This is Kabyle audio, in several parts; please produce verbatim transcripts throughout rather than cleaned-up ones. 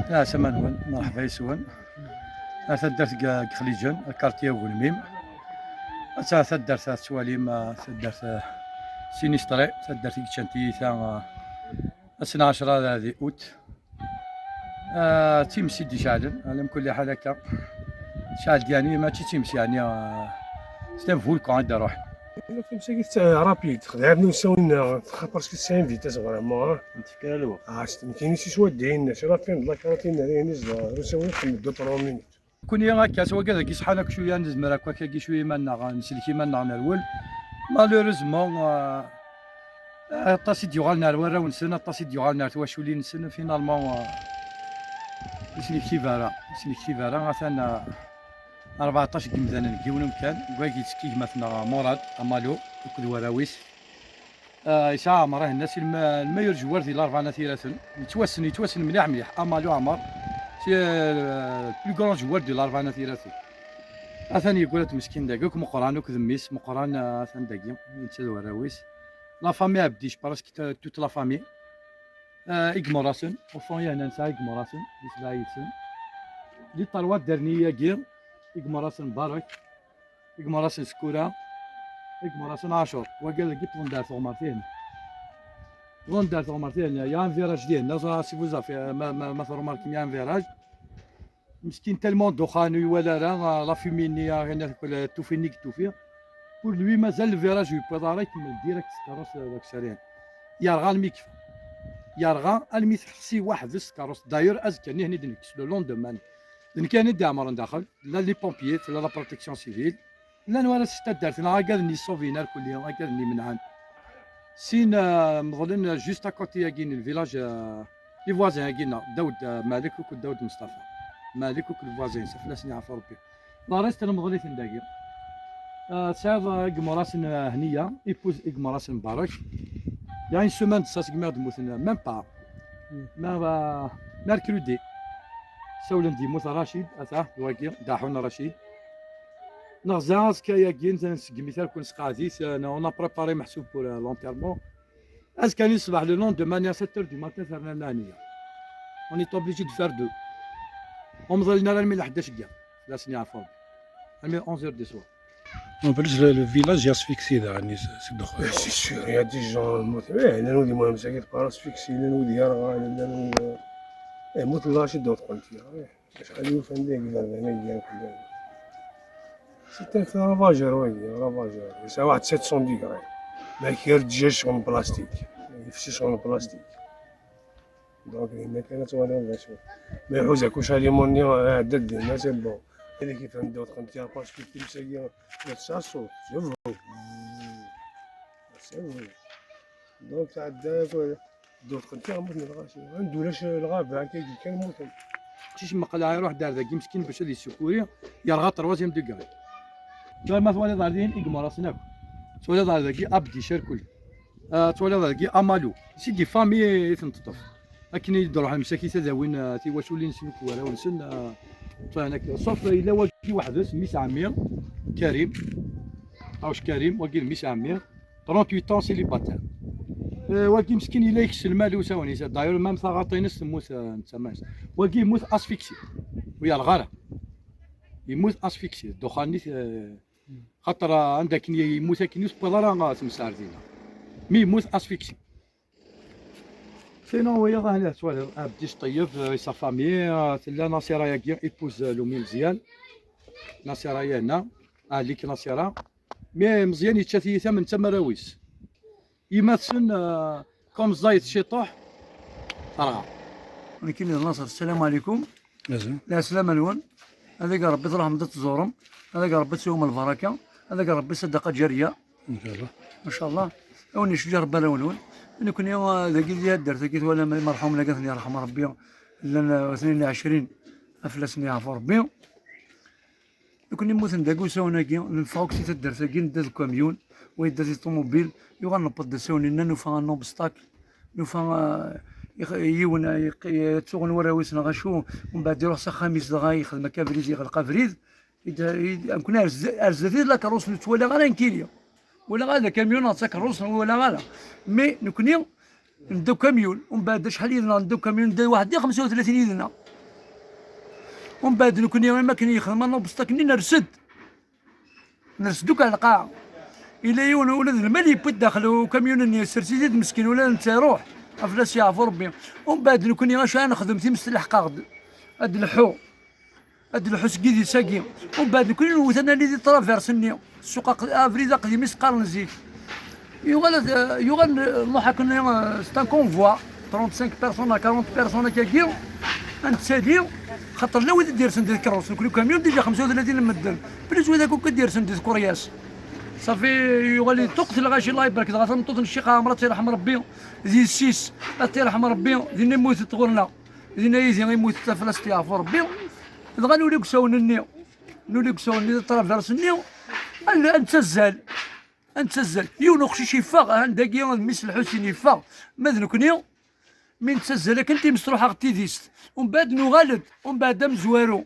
Ɛasama-nwen, merḥba yes-wen. Ar taddart deg Xliǧen, lkartya Ugelmim. Atta taddart-a tettwalim, ah, taddart, ah, sinistrée, taddart i yeččan tiyita, ah, ass n ɛecra di août. Ah, d times i d-iceɛlen, ɛla mkulli ḥal akka. Tecɛel-d yeɛni, mačči d times yeɛni, ah, c'est un volcan i d-iruḥen. Times-agi rapide, xedɛen usawen-nneɣ, parce que c'est une vitesse vraiment, hein. Tefka lweqt. Ah, c'est une vitesse, c'est une vitesse, c'est rapide, la quarantaine, rien, c'est, usawen-nneɣ deux, trois minutes. Kuni akka, s wagad-agi ṣeḥḥan akk cwiya, nezmer akk akkagi cwiya iman-nneɣ, nsellek iman-nneɣ nerwel. Malheureusement, euh, aṭas i d-yuɣalen ar warraw-nsen, aṭas i d-yuɣalen ar twaculin-nsen, finalement, euh, ur snektib ara, ur snektib ara, atan, euh, rbeɛṭac n yimdanen deg yiwen umkan, deg wayagi yettekki gma-tneɣ Murad Amalu akked warraw-is. Ah, yesɛa Ɛmer ahenna si lma-, lmayur jewwar di Larebɛa n At Yiraten. Yettwassen, yettwassen mliḥ mliḥ. Amalu Ɛmer, c'est, euh, le plus grand joueur de Larebɛa n At Yiraten. Atan yeggura-d meskin dagi, akk Meqqran, akk d mmi-s, Meqqran, ah, atan dagi, netta d warraw-is. La famille Abdic, presque t-, toute la famille. Ah, Igmurasen, au fond, yahna nesɛa Igmurasen, di sebɛa yid-sen. Di terwa dernier-agi, Igmurasen Barek. Igmurasen Skura, Igmurasen Ɛacur. Wagi dagi wwḍen-d ar teɣmert-ihin. Wwḍen-d ar teɣmert-ihin, ya un virage dihin, si vous avez, ma, ma, ma tṛumarkem ya un virage. Meskin tellement ddexxan ur iwala ara, la fumée-nni, ah, akken ad tufi nnig tufi. Pour lui, mazal le virage ur yewwiḍ ara, ikemmel direct s tkeṛṛust d akessar-ihin. Yerɣa almi yekfa. Yerɣa almi teḥsi weḥd-s tkeṛṛust. D'ailleurs, azekka-nni akken i d-nekkes, le lendemain. D nekk akken i d-iɛemren daxel, tella les pompiers, tella la protection civile. Llan warraw-is n taddart-nneɣ, agaden yessuvin arkulli, agaden imenɛen. Sin, euh, meḍlen juste à côté-agi n le village, euh, les voisins-agi-nneɣ, Dawed, euh, Malek akked Dawed Mustafa. Malek akked le voisin-is, fell-asen yeɛfu Rebbi. Le reste, meḍlen-iten dagi. Euh, tesɛiḍ, euh, Igmurasen, euh, Hniya, épouse Igmurasen Barek. Il y a une semaine de ça, segmi i d-mmuten, euh, même pas. Hmm. Ma, euh, mercredi. Sawlen-d yemmut Racid, ata, wagi, Daḥun Racid. Neɣza azekka-agi, nzan nsegmi-t, ar kun sqeɛd-it, euh, on a préparé meḥsub pour, euh, l'enterrement. Azekka-nni ṣṣbeḥ, le lendemain, à sept heures du matin, terna Naniya. On est obligé de faire deux. Ur mḍilen ara almi n ḥdac n yiḍ, fell-asen yeɛfu Rebbi. Almi onze heures du soir. En plus, le, le village est asphyxié, daɣen, si, si ddexxan. C'est sûr, il y a des gens, eh, llan wid yemmuten, par asphyxie, llan wid yerɣan, llan wid, eh, mmuten lɣaci ddaw tqenṭyar, eh. Acḥal i yufan d iberdan-agi akk llan. C'est un feu ravageur, wagi, ravageur. Yesɛa waḥed sept cents degrés. Ma kra ddjaj ccɣel n plastique. Yefsi ccɣel n plastique. Donc, dinna kan ad twaliḍ d acu. Ma iḥuza kuc alimu-nni, iɛedda-d dinna, c'est bon. Ad k-ifhem ddaw tqenṭyar, parce que times-agi, ma tesɛa ṣṣut, c'est vrai. C'est vrai. Donc, tɛedda akk. Ddurt n tiɣmut n lɣaci, anda ulac lɣaba, akka kan mmuten. Aqcic meqqleɣ iruḥ-d ar dagi meskin bac ad yessukuri, yerɣa troisième degré. Tura ma twaliḍ ar dihin, Igmurasen akk. Twaliḍ ar dagi Abdi Cerkul. Ah, twaliḍ ar dagi Amalu. C'est des familles i ten-teṭṭef. Akken i d-ruḥen msakit ad awin, ah, tiwaculin-nsen akked warraw-nsen, ah, ṭṭfen akka. Sauf yella wagi weḥd-s, mmi-s ɛemmi, Karim. Ṭawec Karim, wagi d mmi-s ɛemmi. Trente-huit ans célibataire. Euh, wagi meskin yella ikess lmal i usawen-is. D'ailleurs, même taɣaṭ-ines temmut, euh, netta ma-, wagi yemmut asphyxie. Ur yerɣa ara. Yemmut asphyxie. Ddexxan-nni, euh, xaṭer, euh, anda akken yemmut akken ur tewwiḍ ara, euh, temsar dinna. Mi yemmut asphyxie. Sinon, wiyaḍ ahna twaliḍ, Abdi Ṭeyyeb, euh, et sa famille, euh, tella Nasira-agi, épouse, euh, Lumi Meẓyan. Nasira-ya-nna, ahlik Nasira. Mi Meẓyan yečča tiyita am netta am warraw-is. Yemma-tsen, euh, comme ẓẓayet ciṭuḥ, terɣa. Nekkini d Naṣer, sslam ɛlikum. Azul. Lɛeslama-nwen. Ad ag Rebbi truḥem ad tẓurem. Ad ag Rebbi teswem lbaraka. Ad ag Rebbi sadaqa ǧariya. Incallah. Incallah. Ad wen-iceǧǧ Rebbi arraw-nwen. Nekkni, euh, dagi di taddart-agi twalam imerḥumen-agi ad ten-yerḥem Rebbi. Llan, euh, tnin ɛecrin, ad fell-asen yeɛfu Rebbi. Nekkni mmuten dagi usawen-agi, neffeɣ akk si taddart-agi, nedda deg ukamyun, wa yedda di ṭumubil, yuɣal newweḍ-d asawen-inna, nufa un obstacle, nufa, ah, ix-, yiwen, ah, iq-, i-, ttuɣen warraw-is neɣ acu, umbeɛd iruḥ s axxam-is dɣa yexdem akka abrid, yeɣleq abrid, id-, id-, nekkni ar zda-, ar zdat-i d lakeṛṛust, ur ttwaliɣ ara nekkini. Walaɣ ara d akamyun neɣ d takeṛṛust, ur walaɣ ara. Mais nekkni, Nedda ukamyun, umbeɛd acḥal yid-neɣ, nedda ukamyun, nedda waḥed i xemsa u tlatin yid-neɣ. Umbeɛd nekni, am akken yexdem anabuṣṭak-nni, ners-d. Ners-d akk ar lqaɛa. Ila yiwen ula d lmal yewwi-d daxel ukamyun-nni, yessers-it-id meskin, ula d netta iruḥ. Aflas yeɛfu Rebbi. Umbeɛd nekni acu ara nexdem, times tleḥq-aɣ-d. Ad d-nleḥḥu. Ad d-nleḥḥu seg yidis-agi. Umbeɛd nekni nwet ad nali di traverse-nni. Ssuq aq-, abrid aqdim i s-qqaren zik. Yuɣal ad, yuɣal Muḥ akken, euh, c'est un convoi, trente-cinq personnes à quarante personnes akkagi, ad nettali, xaṭer llan wid i d-yersen di tkeṛṛust, nekni ukamyun déjà xemsa u tlatin n medden, plus wid akk i d-yersen di tkeryas. Ṣafi, yuɣal yeṭṭuqet lɣaci, Allah ibarek, dɣa tameṭṭut n Ccix Ɛemṛ, ad tt-yerḥem Rebbi, d yessi-s, ad tt-yerḥem Rebbi, dinna i mmutent ɣur-neɣ, dinna yid-i i mmutent, aflas yeɛfu Rebbi, dɣa nuli deg usawen-nni, nuli deg usawen-nni, di traverse-nni, ad, ad nettazzal. Ad nettazzal. Yiwen uqcic yeffeɣ, ahan dagi d mmi-s Lḥusin yeffeɣ. Ma d nekni, mi nettazzal akken, times truḥ-aɣ tidist. Umbeɛd nuɣal-d, umbeɛd amezwaru.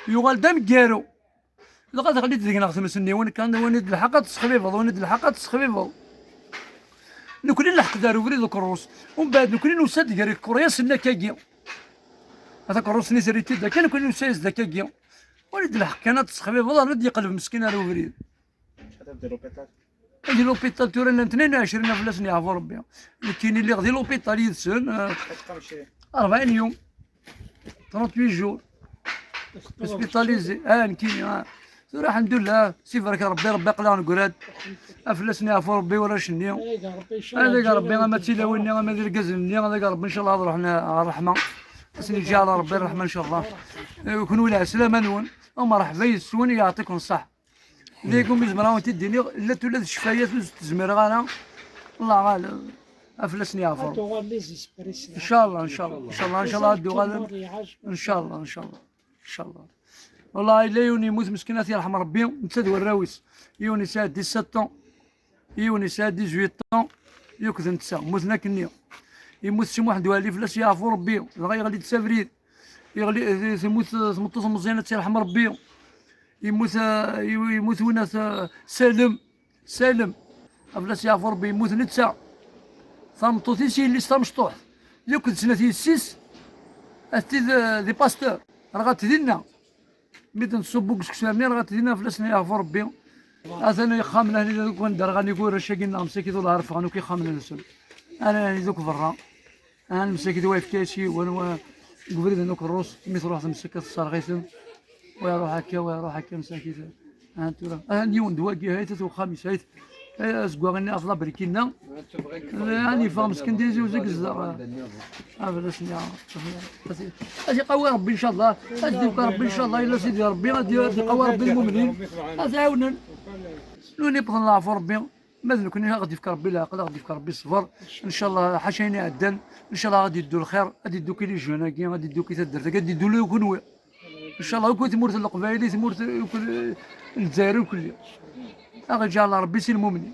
Yuɣal-d ameggaru. Dɣa teɣli-d deg-neɣ tmes-nni, win kan, win i d-lḥeq ad tesxebibeḍ, win i d-lḥeq ad tesxebibeḍ. Nekni nleḥq-d ar ubrid ukerrus. Umbeɛd nekni nusa-d gar ikeryasen akkagi. A takerrust-nni terri-t-id akka, nekni nusa-yas-d akkagi. Win i d-lḥeq kan ad tesxebibeḍ, rnu d-yeqleb meskin ar ubrid. Di l'hôpital tura llan tnayen u ɛecrin, aflas yeɛfu Rebbi. Nekkini lliɣ di l'hôpital yid-sen, euh, rebɛin yum. Trente-huit jours. Hospitalisé. Ah, nekkini, ah. Tura, alḥemdulillah, s ibarek Rebbi, Rebbi aql-aɣ negrad. Aflas yeɛfu Rebbi warrac-nni. Ad ag Rebbi ama d tilawin-nni, ama d irgazen-nni, ad ag Rebbi, ncallah, ad ruḥen ɣer ṛṛeḥma. Ad sen-yeǧǧal Rebbi ṛṛeḥma, ncallah. Eh, kenwi lɛeslama-nwen. Umreḥba yis-wen, yeɛṭikum ṣṣeḥḥa. Dayegum i zemreɣ ad wen-t-id-iniɣ, llant ula d ccfayat ur s-tezmireɣ ara. Allah ɣaleb, aflas yeɛfu. Ad d-uɣalen les esprits. Ncallah, ncallah, ncallah, ncallah ad d-uɣalen. Ncallah, ncallah, ncallah. Wallah, yella yiwen yemmut meskin, ad t-yerḥem Rebbi, netta d warraw-is. Yiwen yesɛa dix-sept ans, yiwen yesɛa dix-huit ans, yakk d netta, mmuten akkenni. Yemmut Si Muḥend Waɛli, aflas yeɛfu Rebbi, dɣa yeɣli-d s abrid. Yeɣli, temmut tmeṭṭut meẓyan, ad tt-yerḥem Rebbi. Yemmut, eh, yemmut winna, eh, Salem. Salem. Aflas yeɛfu Rebbi, yemmut netta. Tameṭṭut-is, yelli-s tamecṭuḥt. Yakk d snat yessi-s, atenti d, d pasteur. Rɣant dinna. Mi d-nṣubb deg useksu-nni, rɣant dinna, aflas yeɛfu Rebbi. Atan ixxamen ahni deg wanda rɣan ikurrac-agi-nneɣ, msakit, ur ɛerfeɣ akk ixxamen-nsen. Ana ahni deg berra. Aha, msakit, wa yefka-yas yiwen, wa deg ubrid n ukerrus, mi truḥ temsakit tesserɣ-iten, wa iruḥ akka, wa iruḥ akka, msakit. Aha tura, aha yiwen d wagi, ha itat uxxam-is, ha it-, eh, azeggaɣ-nni ɣef labriki-nna. Aha yeffeɣ meskin d izi uzig zdaɣ. Ah, bla sniya. Ad iqawi Rebbi, ncallah. Ad d-yefk Rebbi, ncallah, ila Sidi Rebbi, ad d-iqawi Rebbi lmumnin. Ad t-ɛawnen. Nuni wwḍen leɛfu Rebbi. Ma d nekni, ad ɣ-d-yefk Rebbi leɛqel, ad ɣ-d-yefk Rebbi ṣṣber. Ncallah, ḥaca ayen iɛeddan, ncallah ad d-yeddu lxir, ad d-yeddu akk les jeunes-agi, ad d-yeddu akk taddart-agi, ad d-yeddu ula d kenwi. Ncallah, akk tmurt n Leqbayel, tmurt akk n Lezzayer, akk-nni. Ad ɣ-iǧɛel Rebbi si lmumnin.